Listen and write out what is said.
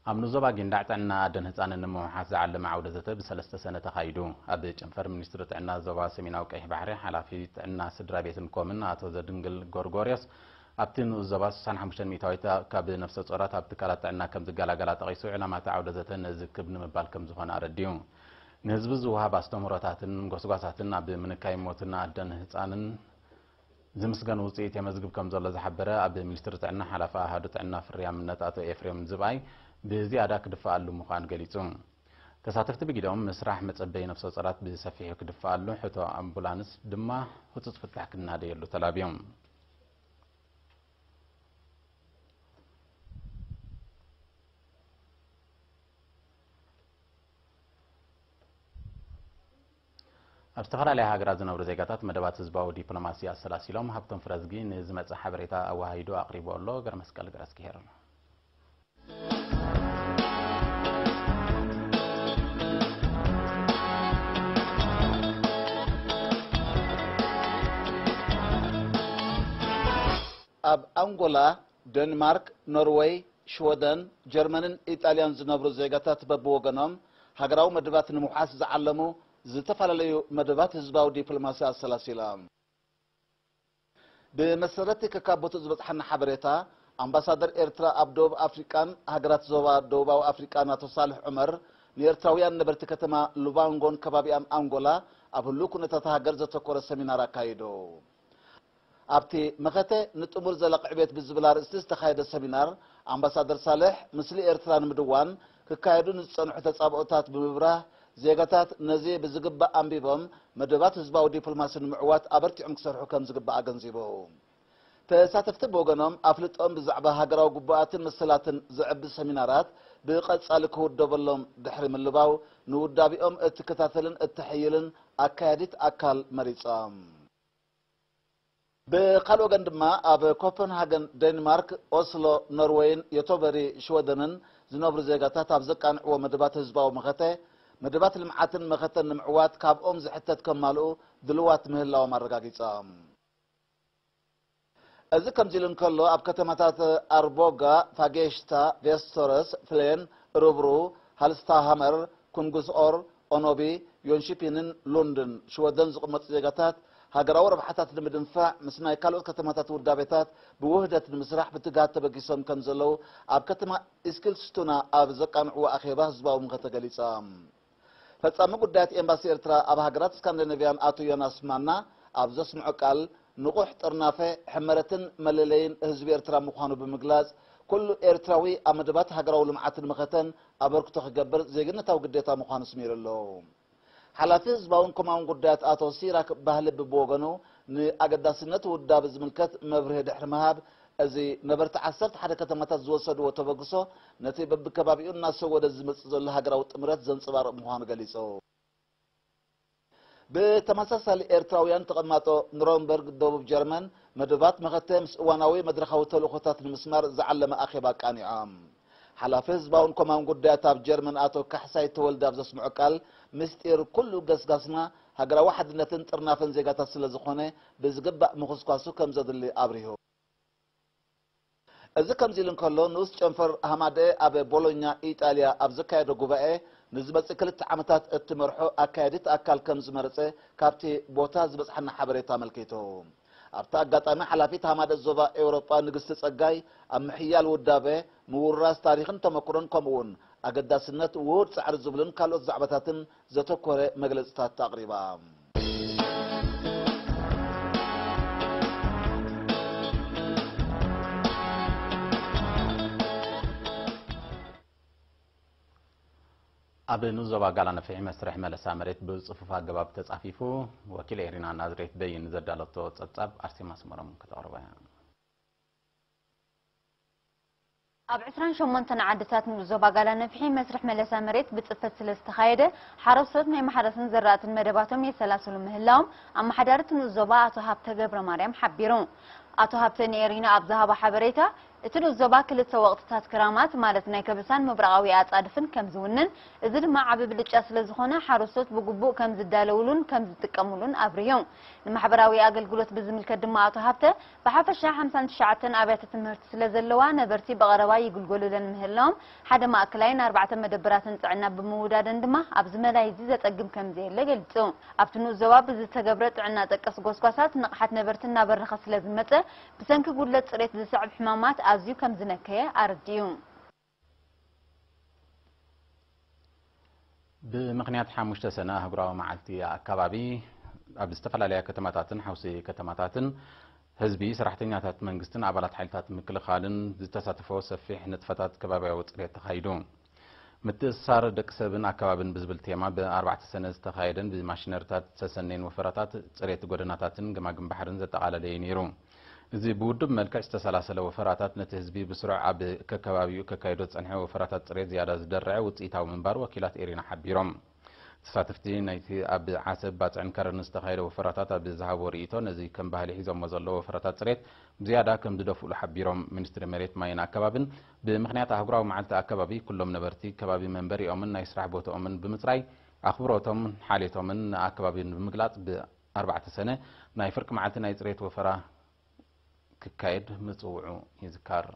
ኣብ ንዞባ ጊንዳዕ ጥዕና ኣደን ህጻንን ንምውሓስ ዝዓለመ ዓውደ ዘተ ብሰለስተ ሰነ ተኻይዱ። ኣብ ጨንፈር ሚኒስትሪ ጥዕና ዞባ ሰሜናዊ ቀይሕ ባሕሪ ሓላፊ ጥዕና ስድራ ቤትን ኮምን ኣቶ ዘድንግል ጎርጎርዮስ፣ ኣብቲ ንኡስ ዞባ ስሳን ሓሙሽተን ሚእታዊት ካብ ነፍሰ ጾራት ኣብ ትካላት ጥዕና ከም ዝገላገላ ጠቒሱ፣ ዕላማ እቲ ዓውደ ዘተ ነዚ ክብ ንምባል ከም ዝኾነ ኣረዲኡ። ንህዝቢ ዝወሃብ ኣስተምህሮታትን ጎስጓሳትን ኣብ ምንካይ ሞትን ኣደን ህጻንን ዝምስገን ውጽኢት የመዝግብ ከም ዘሎ ዝሓበረ ኣብ ሚኒስትሪ ጥዕና ሓላፊ ኣሃዱ ጥዕና ፍርያምነት ኣቶ ኤፍሬም ዝብኣይ፣ ብዝያዳ ክድፈኣሉ ምዃኑ ገሊጹ። ተሳተፍቲ ብጊደኦም፣ ምስራሕ መጸበዪ ነፍሰ ጾራት ብሰፊሑ ክድፈኣሉ፣ ሕቶ ኣምቡላንስ ድማ ህጹጽ ፍታሕ ክናደየሉ ተላብዮም። ኣብ ዝተፈላለያ ሃገራት ዝነብሩ ዜጋታት መደባት ህዝባዊ ዲፕሎማሲ ኣሰላሲሎም። ሃብቶም ፍረዝጊ ንዝመጽእ ሓበሬታ ኣወሃሂዱ ኣቕሪቡ ኣሎ። ገረመስቀል ገረስግሄር። ኣብ ኣንጎላ፣ ደንማርክ፣ ኖርወይ፣ ሽወደን፣ ጀርመንን ኢጣልያን ዝነብሩ ዜጋታት በብወገኖም ሃገራዊ መደባት ንምውሓስ ዝዓለሙ ዝተፈላለዩ መደባት ህዝባዊ ዲፕሎማሲ ኣሰላሲሎም። ብመሰረት ከካብ ቦትኡ ዝበጽሓና ሓበሬታ፣ ኣምባሳደር ኤርትራ ኣብ ደቡብ ኣፍሪቃን ሃገራት ዞባ ደቡባዊ ኣፍሪቃን ኣቶ ሳልሕ ዑመር፣ ንኤርትራውያን ነበርቲ ከተማ ሉባንጎን ከባቢኣን ኣንጎላ ኣብ ህሉው ኩነታት ሃገር ዘተኮረ ሰሚናር ኣካይዱ። ኣብቲ መኸተ ንጥሙር ዘላቒ ዕቤት ብዝብል ኣርእስቲ ዝተኻየደ ሰሚናር፣ ኣምባሳደር ሳልሕ፣ ምስሊ ኤርትራ ንምድዋን ክካየዱ ንዝጸንሑ ተጻብኦታት ብምብራህ፣ ዜጋታት ነዚ ብዝግባእ ኣንቢቦም መደባት ህዝባዊ ዲፕሎማሲ ንምዕዋት ኣበርቲዖም ክሰርሑ ከም ዝግባእ ኣገንዚቡ። ተሳተፍቲ ብወገኖም፣ ኣፍልጦም ብዛዕባ ሃገራዊ ግቡኣትን መሰላትን ዘዕቢ ሰሚናራት ብቐጻሊ ክውደበሎም ድሕሪ ምልባው፣ ንውዳቢኦም እትከታተልን እተሐይልን ኣካያዲት ኣካል መሪጾም። ብኻልእ ወገን ድማ፣ ኣብ ኮፐንሃገን ዴንማርክ፣ ኦስሎ ኖርወይን ዮቶበሪ ሽወደንን ዝነብሩ ዜጋታት ኣብ ዘቃንዕዎ መደባት ህዝባዊ መኸተ፣ መደባት ልምዓትን መኸተን ንምዕዋት ካብኦም ዝሕተት ከማልኡ ድልዋት ምህላዎም ኣረጋጊጾም። እዚ ከምዚ ኢሉ እንከሎ፣ ኣብ ከተማታት ኣርቦጋ፣ ፋጌሽታ፣ ቬስቶረስ፣ ፍሌን፣ እርብሩ፣ ሃልስታሃመር፣ ኩንግስኦር፣ ኦኖቢ፣ ዮንሺፒንን ሉንድን ሽወደን ዝቕመጡ ዜጋታት፣ ሃገራዊ ረብሓታት ንምድንፋዕ ምስ ናይ ካልኦት ከተማታት ውዳቤታት ብውህደት ንምስራሕ ብትግሃት ተበጊሶም ከም ዘለዉ ኣብ ከተማ ኢስክልስቱና ኣብ ዘቃንዕዎ ኣኼባ ህዝባዊ ምኸ ተገሊጾም። ፈጻሚ ጉዳያት ኤምባሲ ኤርትራ ኣብ ሃገራት ስካንዲነቭያን ኣቶ ዮናስ ማና ኣብ ዘስምዖ ቃል፣ ንቑሕ ጥርናፈ፣ ሕመረትን መለለይን ህዝቢ ኤርትራ ምዃኑ ብምግላጽ፣ ኩሉ ኤርትራዊ ኣብ መደባት ሃገራዊ ልምዓትን መኸተን ኣበርክቶ ክገብር ዜግነታዊ ግዴታ ምዃኑ ኣስሚሩ ኣሎ። ሓላፊ ህዝባውን ኮማውን ጉዳያት ኣቶ ሲራክ ባህልቢ ብወገኑ፣ ንኣገዳስነት ውዳበ ዝምልከት መብርሂ ድሕሪ ምሃብ፣ እዚ ነበርቲ ዓሰርተ ሓደ ከተማታት ዝወሰድዎ ተበግሶ፣ ነቲ በብከባቢኡ እናሰወደ ዝመጽእ ዘሎ ሃገራዊ ጥምረት ዘንጸባርቕ ምዃኑ ገሊጹ። ብተመሳሳሊ፣ ኤርትራውያን ተቐማጦ ኑረምበርግ፣ ደቡብ ጀርመን፣ መደባት መኸተ ምስ እዋናዊ መድረኻዊ ተልእኾታት ንምስማር ዝዓለመ ኣኼባ ኣቃኒዖም። ሓላፊ ህዝባውን ኮማውን ጉዳያት ኣብ ጀርመን ኣቶ ካሕሳይ ተወልደ ኣብ ዘስምዖ ቃል፣ ምስጢር ኩሉ ገስጋስና ሃገራዊ ሓድነትን ጥርናፈን ዜጋታት ስለ ዝኾነ፣ ብዝግባእ ምኹስኳሱ ከም ዘድሊ ኣብሪሁ። እዚ ከምዚ ኢሉ እንከሎ፣ ንኡስ ጨንፈር ሃማደኤ ኣብ ቦሎኛ፣ ኢጣልያ ኣብ ዘካየዶ ጉባኤ፣ ንዝመጽእ ክልተ ዓመታት እትመርሖ ኣካያዲት ኣካል ከም ዝመረጸ ካብቲ ቦታ ዝበጽሓና ሓበሬታ ኣመልኪቱ። ኣብቲ ኣጋጣሚ፣ ሓላፊት ሃማደኤ ዞባ ኤውሮጳ ንግስቲ ጸጋይ፣ ኣብ ምሕያል ውዳበ፣ ምውርራስ ታሪኽን ተመኩሮን፣ ከምኡ'ውን ኣገዳስነት ውሁድ ጻዕሪ ዝብልን ካልኦት ዛዕባታትን ዘተኮረ መግለጽታት ኣቕሪባ። ኣብ ንኡስ ዞባ ጋላነፍሒ መስርሕ መለሳ መሬት ብጽፉፍ ኣገባብ ተጻፊፉ። ወኪል ኤሪና ናዝሬት በይን ዘዳለቶ ጸብጻብ ኣርሴማ ኣስመሮም ከተቕርቦ እያ። ኣብ ዕስራን ሸሞንተን ዓድታት ንኡስ ዞባ ጋላነፍሒ መስርሕ መለሳ መሬት ብጽፈት ስለ ዝተኻየደ፣ ሓረስቶት ናይ ማሕረስን ዘራእትን መደባቶም የሰላስሉ ምህላዎም ኣመሓዳሪ እቲ ንኡስ ዞባ ኣቶ ሃብተ ገብረ ማርያም ሓቢሩ። ኣቶ ሃብተ ንኤሪና ኣብ ዝሃቦ ሓበሬታ፣ እቲ ንኡስ ዞባ ክልተ ወቕትታት ክራማት፣ ማለት ናይ ከበሳን ምብራቓዊ ኣጻድፍን ከም ዝውንን፣ እዚ ድማ ዓቢ ብልጫ ስለ ዝኾነ፣ ሓረስቶት ብግቡእ ከም ዝዳለውሉን ከም ዝጥቀሙሉን ኣብርዮም። ንማሕበራዊ ኣገልግሎት ብዝምልከት ድማ ኣቶ ሃብተ፣ ብሓፈሻ ሓምሳን ትሽዓተን ኣብያተ ትምህርቲ ስለ ዘለዋ፣ ነበርቲ ብቐረባ ይግልገሉለን ምህላዎም፣ ሓደ ማእከላይን ኣርባዕተ መደበራትን ጥዕና ብምውዳደን ድማ ኣብዚ መዳይ እዚ ዘጸግም ከም ዘየለ ገሊጹ። ኣብቲ ንኡስ ዞባ ብዝተገብረ ጥዕና ጠቀስ ጎስጓሳት ንቕሓት ነበርቲ እናበረኸ ስለ ዝመጸ፣ ብሰንኪ ጉድለት ጽሬት ዝስዕብ ሕማማት ኣዝዩ ከም ዝነከየ ኣረዲኡ። ብምኽንያት ሓሙሽተ ሰነ ኣህጉራዊ መዓልቲ ኣካባቢ ኣብ ዝተፈላለያ ከተማታትን ሓውሲ ከተማታትን ህዝቢ፣ ሰራሕተኛታት መንግስትን ኣባላት ሓይልታት ምክልኻልን ዝተሳተፎ ሰፊሕ ንጥፈታት ከባቢያዊ ጽሬት ተኻይዱ። ምትእስሳር ደቂ ሰብን ኣከባብን ብዝብል ቴማ ብ ኣርባዕተ ሰነ ዝተኻየደን ብማሽነሪታት ዝተሰነየን ወፈራታት ጽሬት ጎደናታትን ገማግም ባሕርን ዘጠቓለለ እዩ ነይሩ። እዚ ብውዱብ መልክዕ ዝተሰላሰለ ወፈራታት ነቲ ህዝቢ ብስሩዕ ኣብ ከከባቢኡ ከካይዶ ዝጸንሐ ወፈራታት ጽሬት ዝያዳ ዝደርዐ ውጽኢታዊ ምንባሩ ወኪላት ኤሪና ሓቢሮም። ተሳተፍቲ ናይቲ ኣብ ዓሰብ፣ ባጽዕን ከረንን ዝተኻየደ ወፈራታት ኣብ ዝሃቦ ርእይቶ፣ ነዚ ከም ባህሊ ሒዞሞ ዘለዉ ወፈራታት ጽሬት ብዝያዳ ከም ዝደፍእሉ ሓቢሮም። ሚኒስትሪ መሬት፣ ማይን ኣከባብን ብምኽንያት ኣህጉራዊ መዓልቲ ኣከባቢ ኩሎም ነበርቲ ከባቢ መንበሪኦምን ናይ ስራሕ ቦታኦምን ብምጽራይ ኣኽብሮቶም ሓልዮቶምን ንኣከባቢን ብምግላጽ ብ ኣርባዕተ ሰነ ናይ ፍርቂ መዓልቲ ናይ ጽሬት ወፈራ ክካየድ ምጽውዑ ይዝከር።